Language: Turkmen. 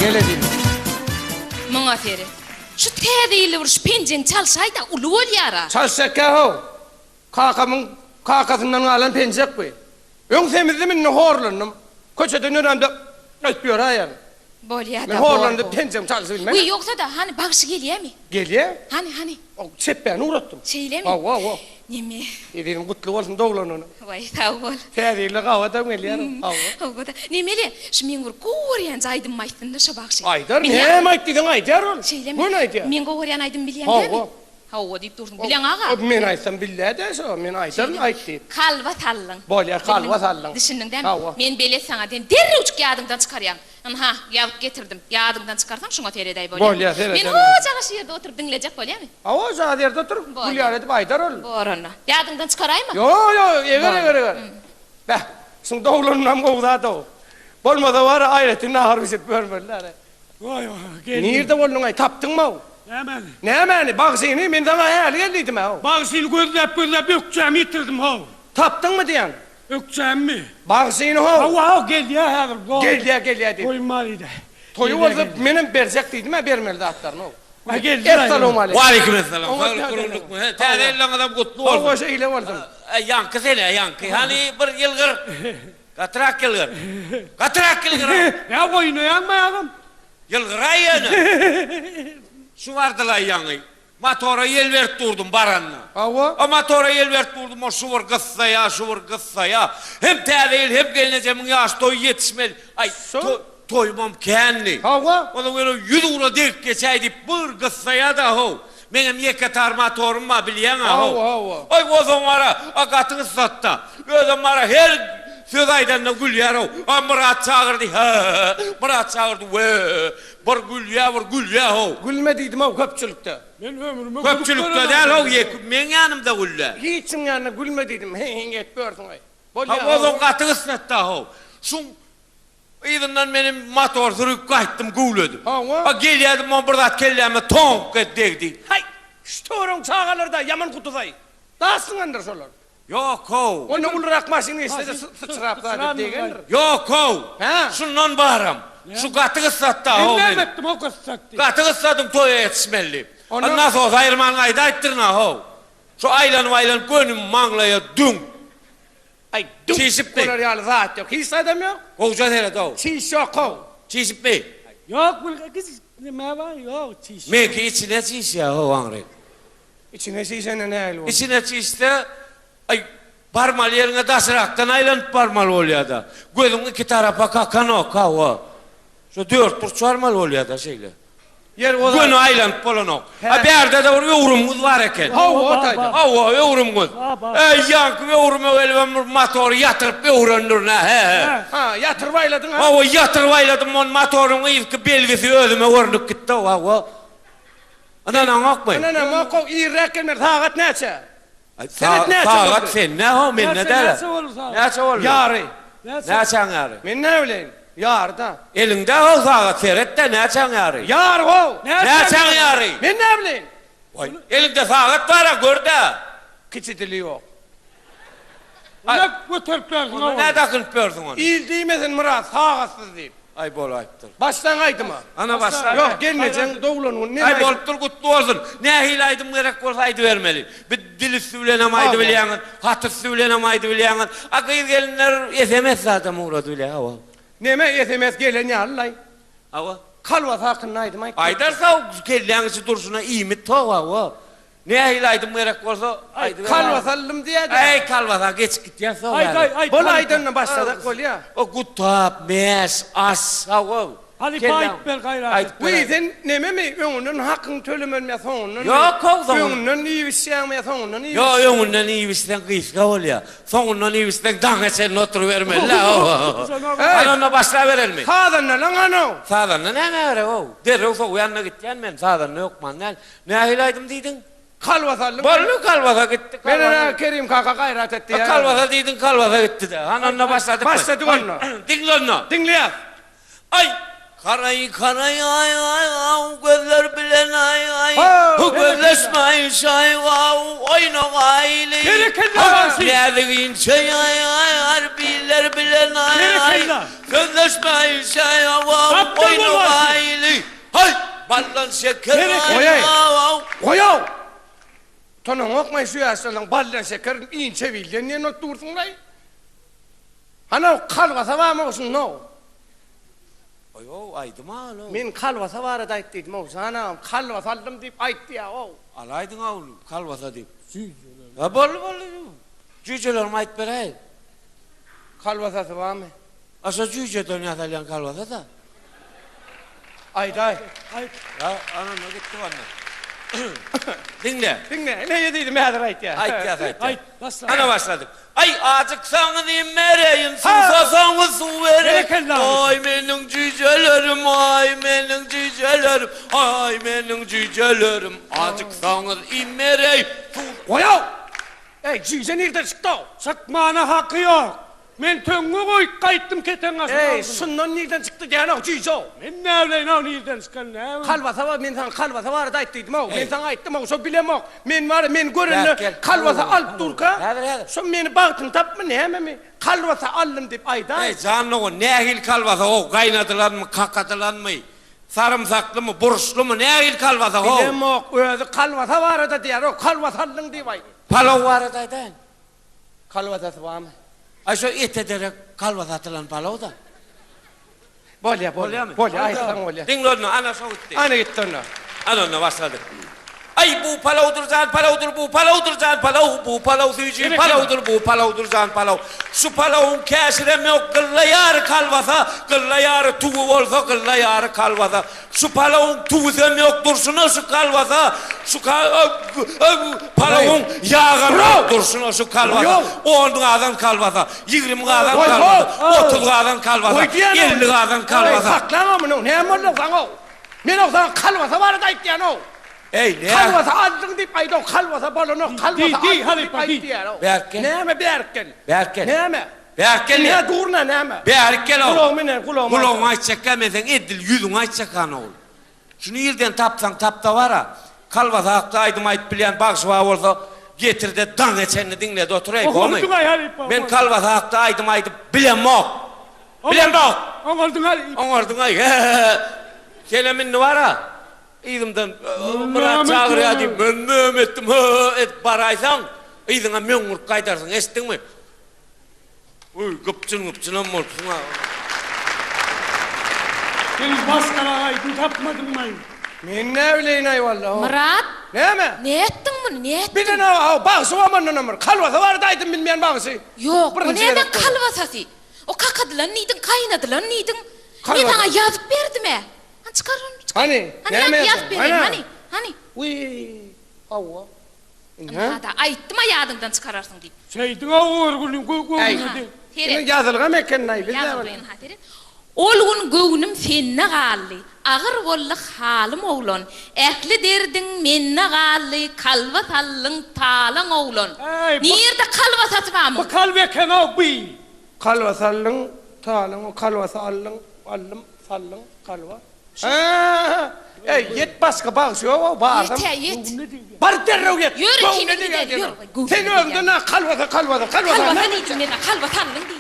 Gel ezizim. Muňa seret. Şu täze ýylda bir şu penjeňi çalşaý-da, uly bolýar-a. Çalşakka-how. Kakamyň kakasyndan galan penjek bu. Öň semizdim, indi horlandym. Köçeden ýörämde aýtyp ýöräýerin. Bolýa-da, Men bor, horlandym, bor. penjegimi çalşyp bilmen. Wiý, ýogsa-da, hany, bagşy gelýämi? Gelýä. Hany, hany? O çepbäni ugratdym. Şeýlemi? Hawa, hawa. Neme? Ezizim, gutly bolsun doglanyny. Waý, sag bol. Täze ýylda gabatam gelýär. Hawa. Hawa-da. Nemeli, şu meň bir gowy görýänje aýdymymy aýtsyn-da şo bagşy. Aýdar, Bilýäňmi? näme aýt diýseň aýdar ol. Şeýlemi? Göni aýdýar. Meň gowy görýän aýdymymy bilýäň dämi? Hawa. Hawa diýip dursuň. Bileň aga. Men aýtsam bilýä-dä şo. Men aýdaryn aýt diýip. Kalba saldyň. Bolýar, kalba saldyň. Düşündiň dämi? Hawa. Men belet saňa sen derrewjik ýadyňdan çykarýaň. Ynha, ýazyp getirdim. Ýadyňdan çykarsaň şuňa seredäý bolýamy? Bolýar, serederin. Men hojaga şu ýerde oturyp diňlejek bolýamy? Hawa, şo ýerde oturyp, gülýär edip aýdar ol. Bor onda. Ýadyňdan çykaraýma. Ýok, ýok, eger, eger, eger. Beh, şuň doglanynam gowy zat-ow. Bolmasa bar-a, aýratyn nahar bişirip ýörmeli-dä. Waý, waý, geldim. Nirde bolduň-aý, tapdyňmy-ow? Nämäni? Nämäni? Bagşyny? Men saňa häli gel diýdim-ä-ow. Bagşyny gözläp-gözläp ökjämi ýitirdim-how. Tapdyňmy diýýän? Ökjämmi? Bagşyny-how. Hawa-haw, gelýä häzir. Gelýä, gelýä diýip. Toýum bar idi. Toýy bolsa menem berjek diýdim-ä bermeli zatlaryny-ow. Aý, geldi. Essalawmaleýkim. Waleýkim essalam. Saglyk gurundykmy? He, täze ýylyňyzam gutly bolsun. Hawa, şeýle bolsun. Ýaňky sen-ä, ýaňky. Hany, bir ýylgyr. Gatyrak ýylgyr. Gatyrak ýylgyr. Ýa oýnaýaňmy agam? Ýylgyraý ýöne. Şu bardylaý ýaňy. Motora ýel berip durdum baranda. Hawa. O motora ýel berip durdum, o şu bir gyssaýa, şu bir gyssaýa. Hem täze ýyl, hem gelnejemiň ýaş toýy ýetişmeli. Aý, toýumam kändi. Hawa. Onsoň ýöne ýüzugra degip geçäý diýip bir gyssaýa-da how. Meňem ýeke tar motorym bar, bilýäň-ä how. Hawa, hawa. Aý, onsoň wara, a gaty gyssatda. Özem wara her söz aýdanda gülýär-ow. A Myrat çagyrdy, hä-hä-hä, Myrat çagyrdy, we-e. Bir gülýä, bir gülýä-how. Gülme diýdim-ow köpçülikde. Men ömrüme gülüp Köpçülikde däl-how, ýeke meň ýanymda gülýä. Hiç kimiň ýanynda gülme diýdim, heň-heň edip ýörsüň-aý. Bolýa-how. Hawa, onsoň gaty gysnatda-how. Şuň yzyndan menem motor sürüp gaýtdym, güwledim. Hawa. A gelýärdim, oň bir zat kelläme toňk edip degdi. Haý, şu töweregiň çagalary-da ýaman guduz-aý. Daş zyňandyr şolar. Ýok-how. Onda ulurak maşyn geçse-de syçrap zat edip degendir. Ýok-how. Hä? Şundan baram. Şu gaty gyssatda-how Men meni. näme etdim-how gyssat diýip. Gaty gyssadyň toýa ýetişmeli diýip. Onda. A nasos aýyrman gaýdaýypdyryn-a-how. Şu aýlanyp-aýlanyp göni maňlaýa düň. Aý, düň Çişipmi? bolar ýaly zat ýok. Hiç zadam ýok. Gowja seret-ow. Çiş ýok-how. Çişipmi? Ýok, bir kiçijik neme bar, ýok, çiş. Meňki içine çişýär-how aňryk. Içine çişende nähili bolýar? Içine çişse, aý, barmaly ýeriňe daşrakdan aýlanyp barmaly bolýar-da. Gözüň iki tarapa kakanok, hawa. Şo dörtburç barmaly bolýar-da şeýle. Ýer o Göni aýlanyp bolanok. A bärde-de bir öwrümgiz bar eken. Hawa, o taýda. Hawa, öwrümgiz. Äý, ýaňky öwrüme gelibem bir motory ýatyryp öwrendirin-ä, he-he. Ha, ýatyryp aýladyň-a? Hawa, ýatyryp aýladym, ony motoryň yzky belgisi özüme görnüp gitdi-ow, hawa. Ynanaňokmy? Ynanamok-ow, irräk gelmeli, sagat näçe? Seret näçe boldy? Sagat sende-how, mende däl-ä. Näçe boldy sagat? Näçe boldy? Ýary. Näçäň ýary? Men näbileýin, ýary-da. Eliňde-how sagat, seret-de, näçäň ýary? Ýary-how! Näçäň ýary? Men näbileýin? Waý, eliňde sagat bar-a, gör-dä. Kiçi dili ýok. Näme göterip ýörsüň-ow ony? Nä dakynyp ýörsüň ony? Il diýmesin Myrat, sagatsyz diýip. Aý bolaýypdyr. Başlaň aýdyma. Ana başla. Ýok gelnejeň doglan güni näme Aý bolupdyr gutly bolsun. Nähili aýdym gerek bolsa aýdybermeli. Bir dil üsti bilenem aýdybilýäňiz, hat üsti bilenem aýdybilýäňiz. A gyz gelinler sms zadam ugradybilýär hawa. Neme sms gelen ýalylaý. Hawa. Kolbasa hakynda aýdym aýt. Aýdarsaw kelläň içi durşuna iýmit tow hawa. Nähili aýdym gerek bolsa aýdyber. Kalbasa aldym diýýä-dä. Äý kalbasa geçip gitýäs soň Aýt aýt aýt. Bol aýdanda başlasak bolýa. O gutap, mäş, aş, hawa. Halypa aýdyp ber gaýrat et. Wiý sen nememi öňünden hakyňy tölemelimi ýa soňundanmy? Ýok how soňun. Öňünden iýip içýäňmi ýa soňundan iýip Ýok öňünden iýip içseň gysga bolýa. Soňundan iýip içseň daňa çenli oturybermeli-dä how. Hany onda başlaberelmi? Sazandalaň hany-ow. Sazanda nämä gerek how. Derrew sowýan-da gitýän men sazanda hökman däl. Nähili aýdym diýdiň? Kalbasa aldyň. Boldy kalbasa gitdi. Men ene Kerim kaka gaýrat et diýýän. Kalbasa diýdiň kalbasa gitdi-de. Hany onda başladyk. Başladyk onda. Diňle onda. Diňleýäs. Aý! Karaý karaý aý aý aw gözler bilen aý aý Gözleşmäý şaý aw oýna gaýly Berekella bagşy. Näzik inçe aý aý harbiller bilen aý aý Berekella. Sözleşmäý şaý aw Gapdal bol oýna bagşy. gaýly Haý baldan şeker aý Goýaý. aw aw. Goýaw! Utanaňokmaý şu ýaşlardan baldan şeker inçe bilden diýen bolup dursuňlaý. Hanaw kalbasa barmy şunda-ow? Aý-ow, aýdym-a ol-ow. Men kalbasa barada aýt diýdim-ow, jan agam, kalbasa aldym diýip aýt diýýä-ow. Alaýdyň-a ol kalbasa diýip. Jüýjeler. Ha, boldy, boldy. Jüýjelerimi aýdyp beräý. Kalbasasy barmy? A şo jüýjeden ýasalýan kalbasa-da. Aýdaý. Aýt. Ha, ananda gitdi onda. Diňle. Diňle, ine diýdim, häzir aýtýa. Aýtýas, aýtýas. Aýt, başla. Ana başladyk. Aý, ajyksaňyz iým bereýin, suwsasaňyz suw bereýin. Berekella. Aý, meniň jüýjelerim, aý, meniň jüýjelerim, aý, meniň jüýjelerim. Ajyksaňyz iým bereýin, suw. Goý-ow! Eý, jüýje nirden çykdy-ow? Çykmana haky ýok. Men töňňe goýup gaýtdym keteň aşyny Eý, aldym. şundan nirden çykdy diýen-ow, jüýje-ow. Men näbileýin-ow nirden çykan näme. Kalbasa bar, men saňa kalbasa barada aýt diýdim-ow. Men saňa aýtdym-ow, şo bilemok. Men bar, meni görende Bärik gel. kalbasa alyp durka, Häzir, häzir. şo meni bagtyny tapmy, nämemi, kalbasa aldym diýip aýdaý. Eý, jan dogan, nähili kalbasa-ow, gaýnadylanmy, kakadylanmy, sarymsaklymy, burçlumy, nähili kalbasa-ow? Bilemok, özi kalbasa barada diýýär-ow, kalbasa aldyň diýip aýt. Palaw barada aýdaýyn. Kalbasasy barmy? Aý şo ete derek kalbasa atylan palaw-da. Bolýa, bolýa. Bolýa, aýtsaň bolýa. Diňle onda, ana şo gitdi. Ana gitdi onda. Ana onda başladyk. Aý bu palawdyr jan palawdyr bu palawdyr jan palaw bu palaw süýji palawdyr bu palawdyr jan palaw. Şu palawyň käşirem ýok gylla ýary kalbasa gylla ýary tüwi bolsa gylla ýary kalbasa. Şu palawyň tüwüsem ýok durşuna şu kalbasa şu palawyň ýagam ýok durşuna şu kalbasa on gazan kalbasa 20 gazan kalbasa 30 gazan kalbasa 50 gazan kalbasa. Saklama muny näme boldy saňa men o saňa kalbasa barada aýtýan-ow. Eý näme? Kalbasa aldyň diýip aýdaw kalbasa bolanok kalbasa aldyň diýip aýt diýýär-ow. Bärik gel. Näme bärik gel? Bärik gel. Näme? Bärik gel. Ine durna näme? Bärik gel-ow. Gulagyma ine, gulagyma. Gulagyňa aýtjakka men seň edil ýüzüňe aýtjakkan ogul. Şu nirden tapsaň tap-da bar-a. Kalbasa hakda aýdym aýdyp bilýän bagşy bar bolsa, getir-de daňa çenli diňledi oturaý, gomy? Men kalbasa hakda aýdym aýdyp bilemok. Bilemok! Oňardyň-aý. Oňardyň-aý. He-he-he. Senem indi bar-a. Yzymdan Myrat çagyrýar diýip, men möm etdim, hö-hö edip baraýsaň, yzyňa möňňürip gaýdarsyň, eşitdiňmi? Uý, gypjyn-gypjynam bolupsyň-a. Sen başgarak aýdym tapmadyňmaý? Men näbileýin-aý walla. Myrat! Näme? Nätdiň muny, nätdiň? Bilenok-ow, bagşy bolmandanam bir kalbasa barada aýdym bilmeýän bagşy. Ýok, o Birinji näme gezek görýän. kalbasasy? O kakadylan diýdiň, gaýnadylan diýdiň. Men Kalbasa. saňa ýazyp berdim-ä. Hany çykar ony, çykar. Hany, Hany näme ýazyp ýazdyň? bereýin, Hany. hany, hany. Wiý, hawa. Ynha-da, aýtdym-a ýadyňdan çykararsyň diýip. Şeýdiň-ä o günüň göwnüne deg. Seret. Ýazylgam eken-aý, biz Ýazylgy, ynha, seret. Ol gün göwnüm sende galdy, Agyr boldy halym oglan. Ähli derdiň mende galdy, Kalba saldyň talaň oglan. Äý, bu. Nirde kalba satyp-a Bu kalp eken-ow, bi. Kalba saldyň talaň, kalba saldyň, aldym, saldyň, kalba. Hä, eý, ýet başga bagşy ýog-ow, barsam. Ýet-ä, ýet. Bar derrew ýet. Ýör Göwnüne ikimiz degýär gidelim, diýen. ýör. Sen özüňden-ä kalbasa, kalbasa, kalbasa. Kalbasa diýdim men-ä, kalba saldyň diýdim.